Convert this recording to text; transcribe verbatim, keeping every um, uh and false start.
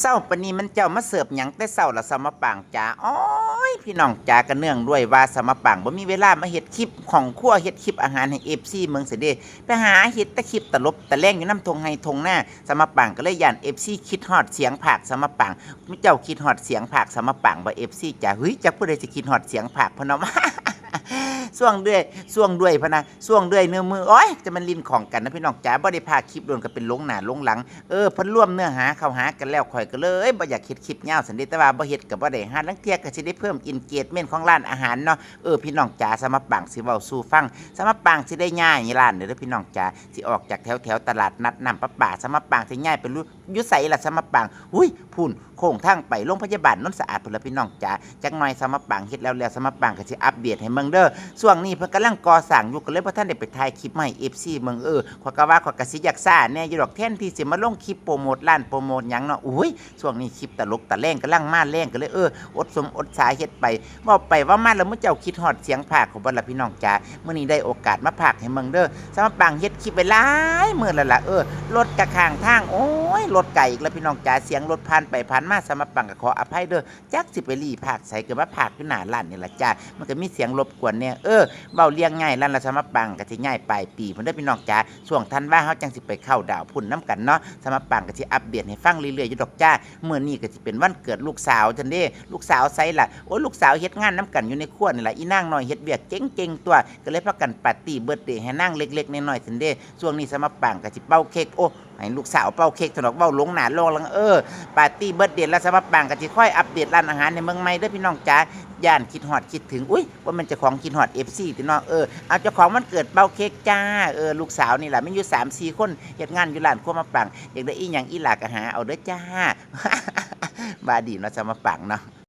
เช้าปานนี้มันเจ้ามาเสิร์ฟหยังแต่เช้าล่ะสาวมะปางจ๋า โอ๊ย พี่น้องจ๋า ก็เนื่องด้วยว่าสาวมะปางบ่มีเวลามาเฮ็ดคลิปของครัว เฮ็ดคลิปอาหารให้ เอฟซี เบิ่งซะเด้ ไปหาเฮ็ดแต่คลิปตลบตะแลงอยู่นำท่งไฮ่ท่งนา สาวมะปางก็เลยย้าน เอฟซี คิดฮอดเสียงพากย์สาวมะปาง มื้อเจ้าคิดฮอดเสียงพากย์สาวมะปางบ่ เอฟซี จ๋า เฮ้ย จักผู้ใดสิคิดฮอดเสียงพากย์พ่อเนาะ ช่วงเดือย ช่วงเดือยพะนะ ช่วงเดือยเนื้อมือ โอ๊ย จะมันลิ้นของกันนะพี่น้องจ๋า บ่ได้พากย์คลิปโดนก็เป็นลงหน้าลงหลัง เออ เพิ่นรวมเนื้อหาเข้าหากันแล้ว ข้อยก็เลยบ่อยากเฮ็ดคลิปยาวซั้นเด้ แต่ว่าบ่เฮ็ดก็บ่ได้ ห่าลางเทื่อก็สิได้เพิ่ม engagement ของร้านอาหารเนาะ เออ พี่น้องจ๋า สาวมะปางสิเว้าสู่ฟัง สาวมะปางสิได้ย้ายร้านเด้อพี่น้องจ๋า สิออกจากแถวแถวตลาดนัดน้ำประปา สาวมะปางสิย้ายไปอยู่ อยู่ไสล่ะสาวมะปาง อุ้ย พุ้น โค้งทางไปโรงพยาบาลโนนสะอาดพุ้นล่ะพี่น้องจ๋า จักหน่อยสาวมะปางเฮ็ดแล้วแล้ว สาวมะปางก็สิอัปเดตให้เบิ่งเด้อ ช่วงนี้เพิ่นกำลังก่อสร้างอยู่ ก็เลยบ่ทันได้ไปถ่ายคลิปมาให้ เอฟซี เบิ่ง เออ ข้อยก็ว่าข้อยก็สิอยากช้าแหน่อยู่ดอก แทนที่สิมาลงคลิปโปรโมทร้านโปรโมทหยังเนาะ อุ้ย ช่วงนี้คลิปตลกตะแลงกำลังมาแรง ก็เลย เออ อดสมอดสาเฮ็ดไป เว้าไปเว้ามาแล้วมื้อเจ้าคิดฮอดเสียงพากย์ของบ่ล่ะพี่น้องจ๋า มื้อนี้ได้โอกาสมาพากย์ให้เบิ่งเด้อ สาวมะปางเฮ็ดคลิปไว้หลายมื้อแล้วล่ะ เออ รถกะข้างทาง โอ๊ย รถไกลอีกแล้วพี่น้องจ๋า เสียงรถผ่านไปผ่านมา สาวมะปางก็ขออภัยเด้อ จักสิไปลี้พากย์ไส ก็มาพากย์อยู่หน้าร้านนี่ล่ะจ้า มันก็มีเสียงรบกวนแหน่ เออ เว้าเรื่องย้ายร้านละ สาวมะปางก็สิย้ายปลายปีพุ้นเด้อพี่น้องจ๋า ช่วงธันวาเฮาจั่งสิไปเคาน์ดาวน์พุ้นนำกันเนาะ สาวมะปางก็สิอัปเดตให้ฟังเรื่อยๆอยู่ดอกจ้า มื้อนี้ก็สิเป็นวันเกิดลูกสาวซั้นเด้ ลูกสาวไสล่ะ โอ๊ย ลูกสาวเฮ็ดงานนำกันอยู่ในครัวนี่ล่ะ อีนางน้อยเฮ็ดเวียกเก่งๆตั่ว ก็เลยพากันปาร์ตี้เบิร์ธเดย์ให้นางเล็กๆน้อยๆซั้นเด้ ช่วงนี้สาวมะปางก็สิเป่าเค้ก โอ้ ให้ลูกสาวเป่าเค้กซะดอก เว้าลงหน้าลงหลัง เออ ปาร์ตี้เบิร์ธเดย์แล้วสาวมะปางก็สิคอยอัปเดตร้านอาหารให้เบิ่งใหม่เด้อพี่น้องจ๋า ย้านคิดฮอดคิดถึง อุ๊ย บ่แม่นเจ้าของคิดฮอด เอฟซี ติเนาะ เออ เอาเจ้าของวันเกิดเป่าเค้กจ้า เออ ลูกสาวนี่ล่ะ มีอยู่สามสี่คน เฮ็ดงานอยู่ร้านครัวมะปาง อยากได้อีหยังอีหล่าก็หาเอาเด้อจ้า ว่าดีเนาะสาวมะปางเนาะ